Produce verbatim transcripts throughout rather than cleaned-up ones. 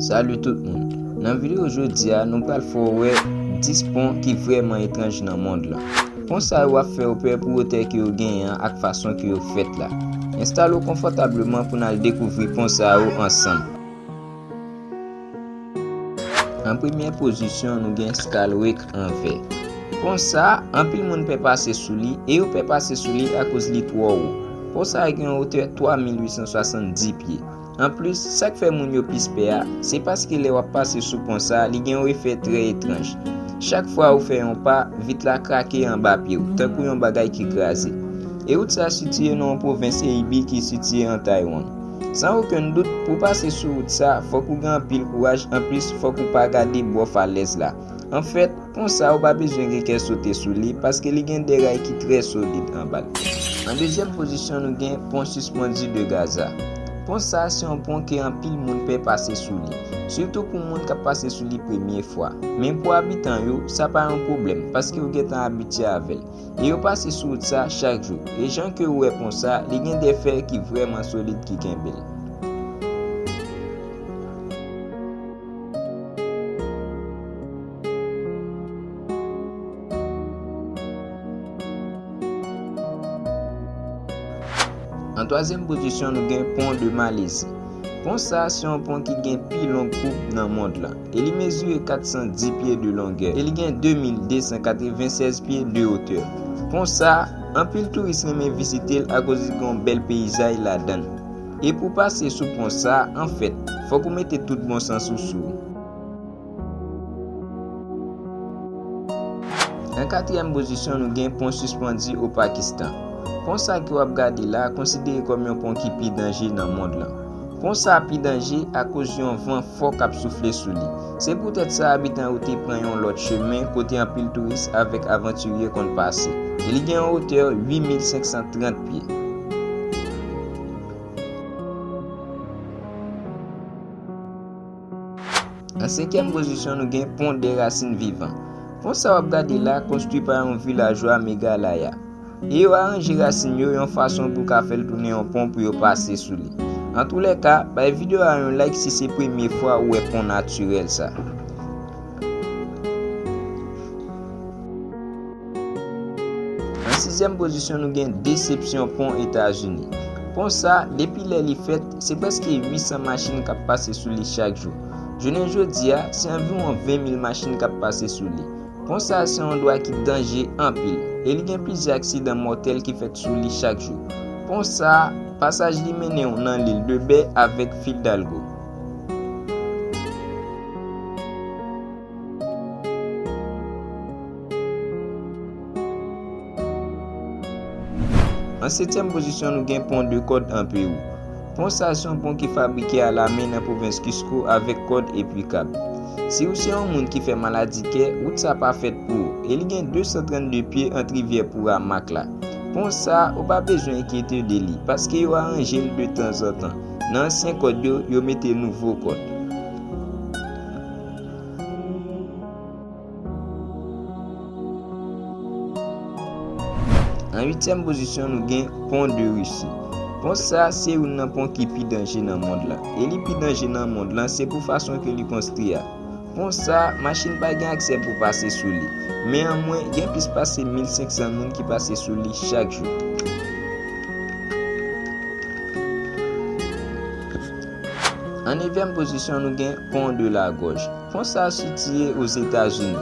Salut tout moun. Nan videyo jodi a, nou pral fè w wè dis pon ki vrèman etranj nan mond lan. Pon sa yo ap fè w pè pou wotè ke yo genyen an ak fason ke yo fèt la. Enstale w konfòtableman pou n al dekouvri pon sa yo ansanm. An premyè pozisyon, nou gen Scalwick an vè. Pon sa, anpil moun pè pase sou li, e yo pè pase sou li akoz li twò wo. Pon sa gen yon wotè twa mil uit san swasanndis pye. Anplis, sa k fè moun yo plis pè a, se paske lè w ap pase sou pon sa, li gen yon efè trè etranj. Chak fwa ou fè yon pa, vit la krake anba pye w, tankou yon bagay ki kraze. E wout sa sitiye nan yon pwovens Ebi ki sitiye an Taiwan. San okenn dout, pou pase sou wout sa, fòk ou gen anpil kouraj, anplis, fòk ou pa gade bò falèz la. Anfèt, pon sa ou pa bezwen gen kè sote sou li, paske li gen de ray ki trè solid anba l. An dezyèm pozisyon, nou gen pon sispann de Gaza. Pon sa se yon pon ke anpil moun pè pase sou li, sitou pou moun k ap pase sou li premye fwa. Men pou abitan yo, sa pa yon pwoblèm, paske yo gentan abitye avè l. E yo pase sou wout sa chak jou. E jan ke ou wè pon sa, li gen de fè ki vrèman solid ki kenbe l. An twazyèm pozisyon, nou gen pon de Malezi. Pon sa se yon pon ki gen pi long koub nan mond lan, e li mezire kat san dis pye de longè, e li gen de mil de san katreven sèz pye de wotè. Pon sa, anpil touris renmen vizite l akoz li gen yon bèl peyizay ladan l. E pou pase sou pon sa, anfèt, fòk ou mete tout bon sans ou sou ou. An katriyèm pozisyon, nou gen pon sispann o Pakistan. Pon sa ke w ap gade la konsidere kòm yon pon ki pi danje nan mond lan. Pon sa pi danje akoz yon van fò k ap soufle sou li. Se poutèt sa abitan yo te pran yon lòt chemen kote anpil touris avèk avantirye konn pase. E li gen yon wotè uit mil senk san trant pye. An senkyèm pozisyon, nou gen pon de Rasin Vivan. Pon sa w ap gade la konstwi pa yon vilajwa Meghalaya. E yo aranje rasin yo yon fason pou ka fè l tounen yon pon pou yo pase sou li. Antoulèka, bay videyo a yon like si se premye fwa ou wè pon natirèl sa. An sizyèm pozisyon, nou gen Deception Pon Etazini. Pon sa, depi lè li fèt, se prèske uit san machin k ap pase sou li chak jou. Jounen jodi a, se anviwon ven mil machin k ap pase sou li. Pon sa se yon dwa ki danje anpil, e li gen plizyè aksidan mòtèl ki fèt sou li chak jou. Pon sa, pasaj li mennen w nan lil de Bè avèk Fidalgo. An setyèm pozisyon, nou gen pon de kòd an Pewou. Pon sa se yon pon ki fabrike alamen nan pwovens Cusco avèk kòd epi kab. Si ou se yon moun ki fè maladi kè, wout sa pa fèt pou ou, e li gen de san trannde pye ant rivyè Pura Mak la. Pon sa, ou pa bezwen enkyete w de li, paske yo aranje l de tanzantan. Nan ansyen kòd yo, yo mete nouvo kòd. An uityèm pozisyon, nou gen Pon de Risi. Pon sa se youn nan pon ki pi danje nan mond lan. E li pi danje nan mond lan, se pou fason ke li konstwi a. Pon sa, machin pa gen aksè pou pase sou li. Men anmwen, gen plis pase mil senk san moun ki pase sou li chak jou. An nevyèm pozisyon, nou gen Pon de la Gòj. Pon sa sitiye Ozetazini,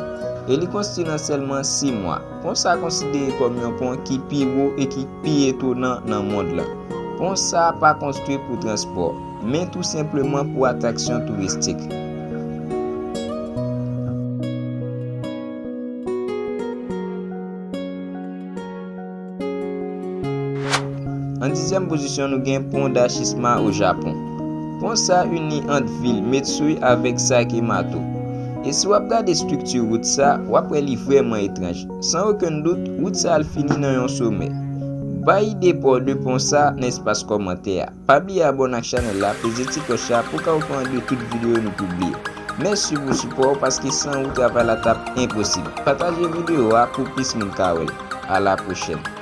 e li konstwi nan sèlman sis mwa. Pon sa konsidere kòm yon pon ki pi wo e ki pi etonan nan mond lan. Pon sa pa konstwi pou transpò, men tou senpleman pou atraksyon touristik. An dizyèm pozisyon, nou gen Pon Dashisma o Japon. Pon sa ini ant vil Metsui avèk Sakemato. E si w ap gade estrikti wout sa, w ap wè li vrèman etranj. San okenn dout, wout sa al fini nan yon somè. Bay ide pa w de pon sa nan espas kòmantè a. Pa bliye abòne ak chanèl la, peze ti klòch la pou w ka okouran de tout videyo nou pibliye. Mèsi pou sipò w, paske san ou travay la t ap enposib. Pataje videyo a pou plis moun ka wè l. A la pwochèn.